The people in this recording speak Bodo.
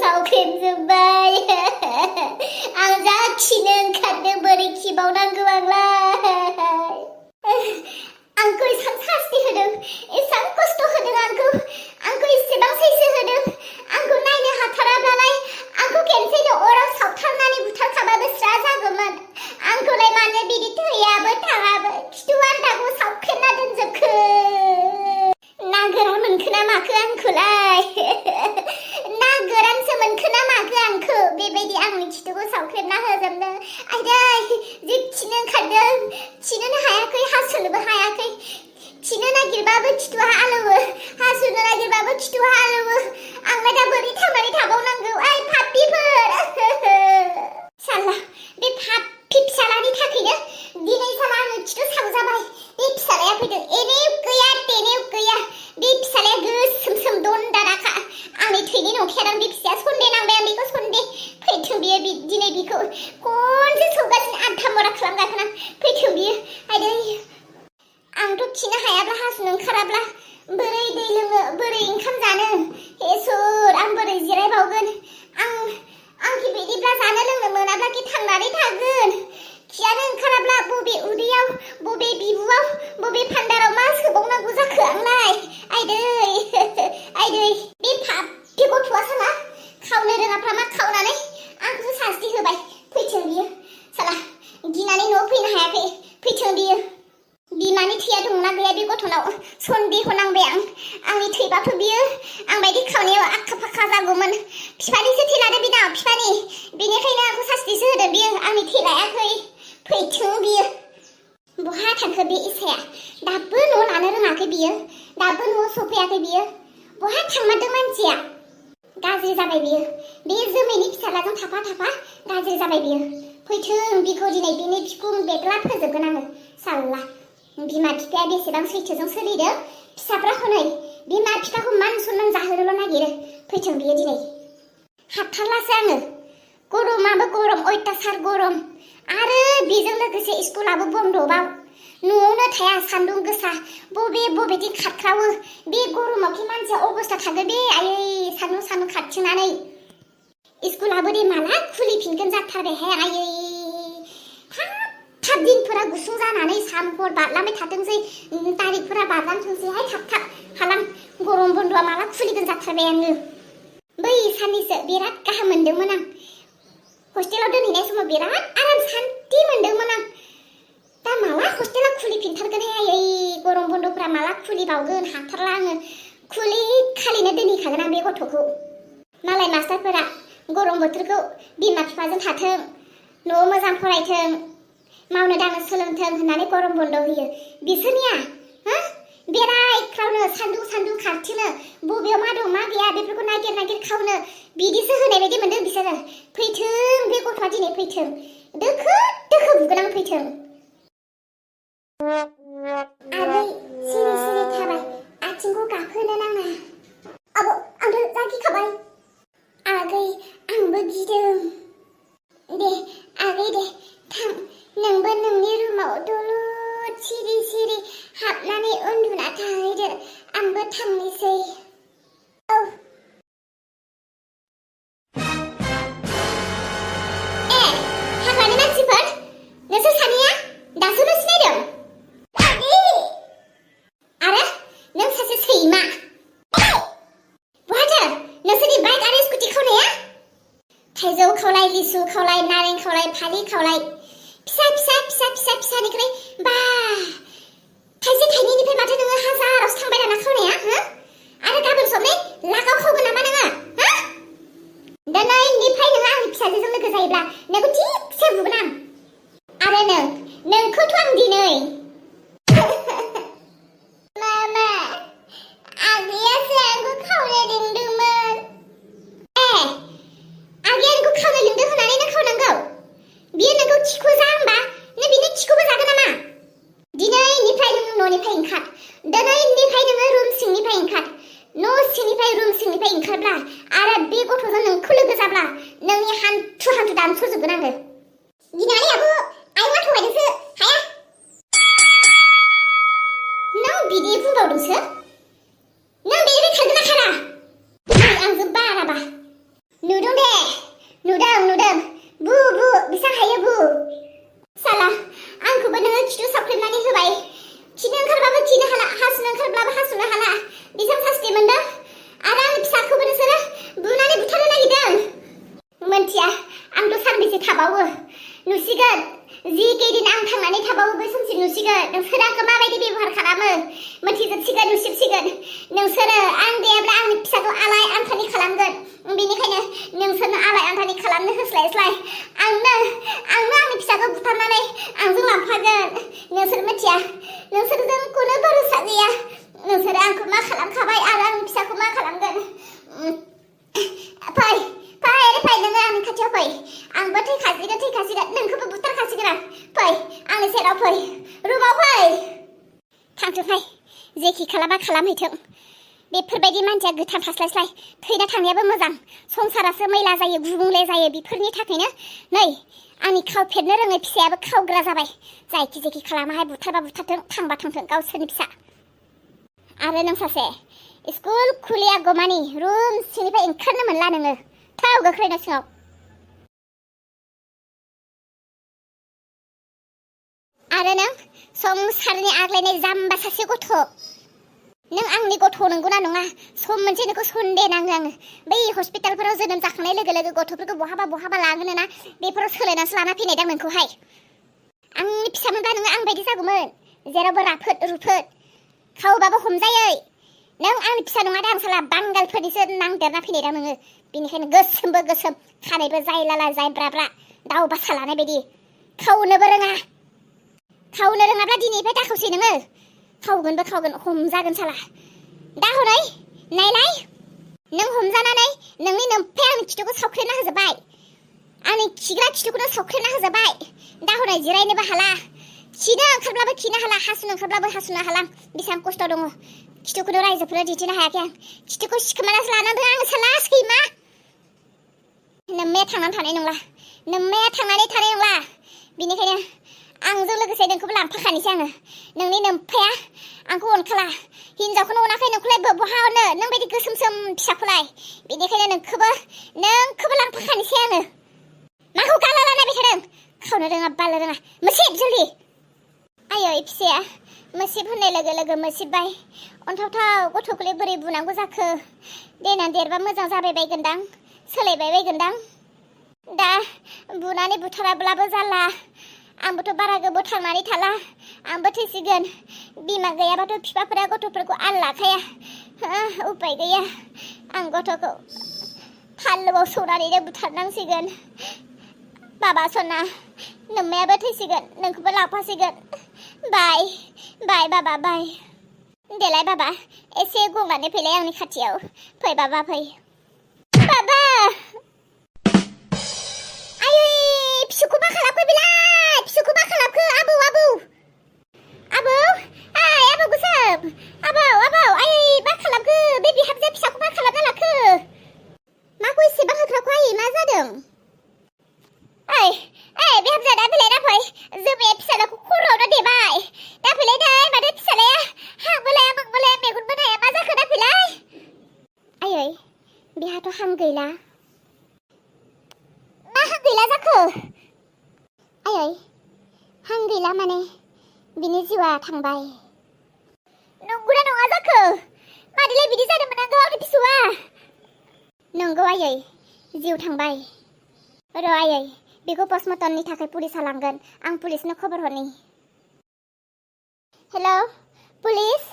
सावख्रेबजोब्बाय आं जा खिनो ओंखारदों बोरै खिबावनांगौ आंलाय आंखौ एसां सास्ति होदों एसां खस्थ' होदों आंखौ एसेबां सैसो होदों आंखौ नायनो हाथाराब्लालाय आंखौ खेनसेनो अराव सावथारनानै बुथारखाबाबो स्रा जागौमोन आंखौलाय मानो बिदि थैयाबो थाङाबो खिथु आन्दाखौ सावख्रेबना दोनजोबखो ना गोरान मोनखो ना माखो आंखौलाय ना गोरानसो मोनखो ना माखो आंखौ बेबायदि आंनि खिथुखौ सावख्रेबना होजोबनो आयदै जि खिनो ओंखारदों खिनोनो हायाखै हासुनोबो हायाखै खिनो नागिरबाबो खिथुआ आलौवो हासुनो नागिरबाबो खिथुआ आलौवो आंलाय दा बोरै थांनानै थाबावनांगौ ओइ फाप्पिफोर साला बे फाप्पि फिसालानि थाखायनो दिनै साला आङो खिथु सावजाबाय बे फिसालाया फैदों एनेव गैया तेनेव गैया बे फिसालाया गोसोम दन्दाराखा आंनि थैनि नंखायादां बे फिसाया सन्देह नांबाय आं बेखौ सन्देह फैथों बियो दिनै बिखौ खनसे सौगासिनो आधा मरा खालामगागोन आं फैथों बियो आयदै आंथ' खिनो हायाब्ला हासुनो ओंखाराब्ला बोरै दै लोंनो बोरै ओंखाम जानो इसोर आं बोरै जिरायबावगोन आं बिदिब्ला जानो लोंनो मोनाब्ला थांनानै थागोन खियानो ओंखाराब्ला बबे उदैयाव बबे बिबुआव बबे फान्दाराव मा सोबावनांगौ जाखो आंलाय आयदै बे फाप्पि गथ'आ साला खावनो रोङाफ्रा मा खावनानै आंखौसो सास्ति होबाय फैथों बियो साला गिनानै न'आव फैनो हायाखै फैथों बियो बिमानि थैया दंना गैया बे गथ'नाव सन्देह नांबाय आंनि थैबाथ' बियो आंबायदि खावनायाव आखा फाखा जागौमोन बिफानिसो थै लादों बिनाव बिफानि बेनिखायनो आंखौ सास्तिसो होदों बियो आंनि थै लायाखै फैथों बियो बहा थांखो बे इसाया दाबो न' लानो रोङाखै बियो दाबो न'आव सफैयाखै बियो बहा थांमारदों मानसिया गाज्रि जाबाय बियो बे जोमैनि फिसालाजों थाफा गाज्रि जाबाय बियो फैथों बिखौ दिनै बिनि बिखुं बेग्ला फोजोबगोन आङो साल्ला बिमा बिफाया बेसेबां सैथोजों सोलिदों फिसाफ्रा हनै बिमा बिफाखौ मान सनमान जाहोनोल' नागिरो फैथों बियो दिनै हाथारलासो आङो गरमाबो गरम अयथासार गरम आरो बेजों लोगोसे स्कुलाबो बन्द'बाव न'आवनो थाया सान्दुं गोसा बबेथिं खारख्रावो बे गरमावखि मानसिया अबस्था थागोन बे आयै सान्दुं खारथिंनानै स्कुलाबो दे माला खुलिफिनगोन जाथारबायहाय आयै थाब दिनफोरा गुसुं जानानै सान हर बारलांबाय थाथोंसै तारिखफोरा बारलांथोंसैहाय थाब हालां गरम बन्द'आ माला खुलिगोन जाथारबाय आङो बै साननैसो बिराद गाहाम मोनदोंमोन आं हस्टेलाव दोनहैनाय समाव बिराद आराम सान्थि मोनदोंमोन आं दा माला हस्टेला खुलिफिनथारगोनहाय आयै गरम बन्द'फ्रा माला खुलिबावगोन हाथारला आङो खालिनो दोनहैखागोन आं बे गथ'खौ मालाय मास्टारफोरा गरम बोथोरखौ बिमा बिफाजों थाथों न'आव मोजां फरायथों मावनो दांनो सोलोंथों होननानै गरम बन्द' होयो बिसोरनिया बेरायख्रावनो सान्दुं खारथिनो बबेयाव मा दं मा गैया बेफोरखौ नागिर खावनो बिदिसो होनाय बायदि मोनदों बिसोरो फैथों बे गथ'आ दिनै फैथों दोखो बुगोन आं फैथों आगै सिरि थाबाय आथिंखौ गाखोनो नाङा आंथ' जा गिखाबाय आगै आंबो गिदों दे आगै दे थां नोंबो नोंनि रुमाव दलद सिरि हाबनानै उन्दुना थाहैदो आंबो थांनोसै औ हाग्रानि मानसिफोर नोंसोर सानैया दासो न' सिनायदों आरो नों सासे सैमा बहाथो नोंसोरनि बाइक आरो स्कुटि खावनाया थाइजौ खावलाय लिसु खावलाय नारें खावलाय फालि खावलाय फिसानिफ्राय बा थाइसे थाइनैनिफ्राय माथो नोङो हाजारावसो थांबाय दाना खावनाया आरो गाबोन सबनाय लागाव खावगोन नामा नोङो दिनैनिफ्राय नोङो आंनि फिसाजोजों लोगो जायोब्ला नोंखौ थिगसे बुगोन आं आरो नोंखौथ' आं दिनै मामा आगैयासो आंखौ खावनो लिंदोंमोन आगैया नोंखौ खावनो लिंदों होननानै नों खावनांगौ बियो नोंखौ खिखौ जा होनबा नों बिनि खिखौबो जागोन नामा दिनैनिफ्राय नों न'निफ्राय ओंखार दिनैनिफ्राय नोङो रुम सिंनिफ्राय ओंखार न' सिंनिफ्राय रुम सिंनिफ्राय ओंखारब्ला आरो बे गथ'जों नोंखौ लोगो जाब्ला नोंनि हान्थु दानस'जोबगोन आङो गिनानै आब' आयंआ थगायदोंसो हाया नों बिदि बुंबावदोंसो नों बेनिफ्राय थांगोन ना खारा नै आंजों बाराबा नुदों नुसिगोन नोंसोर आंखौ माबायदि बेबहार खालामो मोनथिजोबसिगोन नुसिबसिगोन नोंसोरो आं गैयाब्ला आंनि फिसाखौ आलाय आन्थानि खालामगोन बेनिखायनो नोंसोरनो आलाय आन्थानि खालामनो होस्लायस्लाय आंनो आंनि फिसाखौ बुथारनानै आंजों लांफागोन नोंसोर मिथिया नोंसोरजों खुनु भरोसा गैया नोंसोरो आंखौ मा खालामखाबाय आरो आंनि फिसाखौ मा खालामगोन फै नोङो आंनि खाथियाव फै आंबो थैखासिगोन नोंखौबो बुथारखासिगोन आं फै आंनि सेराव फै रुमाव फै थांथो फै जेखि खालामा खालामहैथों बेफोरबायदि मानसिया गोथां थास्लायस्लाय थैना थांनायाबो मोजां संसारासो मैला जायो गुबुंले जायो बेफोरनि थाखायनो नै आंनि खाव फेरनो रोङै फिसायाबो खावग्रा जाबाय जेखि खालामाहाय बुथारबा बुथारथों थांबा थांथों गावसोरनि फिसा आरो नों सासे स्कुल खुलियागौमानि रुम सिंनिफ्राय ओंखारनो मोनला नोङो थाव गोख्रै न' सिङाव आरो नों संसारनि आग्लायनाय जाम्बा सासे गथ' नों आंनि गथ' नंगौना नङा सम मोनसे नोंखौ सन्देह नाङो आङो बै हस्पिटालफोराव जोनोम जाखांनाय लोगो लोगो गथ'फोरखौ बहाबा लाङोनो ना बेफोराव सोलायनासो लाना फैनाय दां नोंखौहाय आंनि फिसामोनबा नोङो आं बायदि जागौमोन जेरावबो राफोद रुफोद खावबाबो हमजायै नों आंनि फिसा नङा दां साला बांगालफोरनिसो नांदेरना फैनाय दां नोङो बेनिखायनो गोसोमबो गोसोम खानायबो जायलाला जायब्राब्रा दाउ बासा लानाय बायदि खावनोबो खावनो रोङाब्ला दिनैनिफ्राय दाखावसै नोङो खावगोन हमजागोन साला दा हनै नायलाय नों हमजानानै नोंनि नोमफाया आंनि खिथुखौ सावख्रेना होजोब्बाय आंनि खिग्रा खिथुखौनो सावख्रेना होजोब्बाय दा हनै जिरायनोबो हाला खिनो ओंखारब्लाबो खिनो हाला हासुनो ओंखारब्लाबो हासुनो हालां बेसेबां खस्थ' दङ खिथुखौनो रायजोफोरा दिन्थिनो हायाखै आं खिथुखौ सिखोमानासो लानानै दं आङो साला सैमा नोम्माया थांनानै थानाय नंला बेनिखायनो आंजों लोगोसे नोंखौबो लांफाखानोसै आङो नोंनि नोम्फाया आंखौ अनखाला हिनजावखौनो अनाखै नोंखौलाय बहा अनो नों बायदि गोसोम फिसाखौलाय बेनिखायनो नोंखौबो लांफाखानोसै आङो माखौ गाला लानायबाय थादों खावनो रोङा बालो रोङा मोसिब जल्दि आयै फिसाया मोसिब होननाय लोगो लोगो मोसिबबाय अन्थावथाव गथ'खौलाय बोरै बुनांगौ जाखो देनां देरबा मोजां जाबाय बायगोनदां सोलायबाय बायगोनदां दा बुनानै बुथाराब्लाबो जाला आंबोथ' बारा गोबाव थांनानै थाला आंबो थैसिगोन बिमा गैयाबाथ' बिफाफोरा गथ'फोरखौ आल लाखाया उपाय गैया आं गथ'खौ फानलुआव सौनानैनो बुथारनांसिगोन बाबा सना नोम्मायाबो थैसिगोन नोंखौबो लांफासिगोन बाय बाबा बाय देलाय बाबा एसे गंगानै फैलाय आंनि खाथियाव फै बाबा फै बाबा आयै फिसौखौ मा खालामखो बेलाय फिसौखौ मा खालामखो आबौ आबौ गोसोम आबौ आयै मा खालामखो बे बिहामजो फिसाखौ मा खालामना लाखो माखौ एसेबां होख्रावखो आयै मा जादों ओइ बिहामजो दा फैलाय दा फै जोमाया फिसालाखौ खर'आवनो देबाय दा फैलाय नै माथो फिसालाया हांबो लाया मोंबो लाया मेगनबो नाया मा जाखो दा फैलाय आयै बिहाथ' हां गैला मा हां गैला जाखो आयै हां गैला माने बिनि जिउआ थांबाय नंगौना नङा जाखो मादैलाय बिदि जादोंमोन नंगौ आंनि फिसौआ नंगौ आयै जिउ थांबाय र' आयै बेखौ पस्टमर्टमनि थाखाय पुलिसा लांगोन आं पुलिसनो खबर हरनि हेलौ पुलिस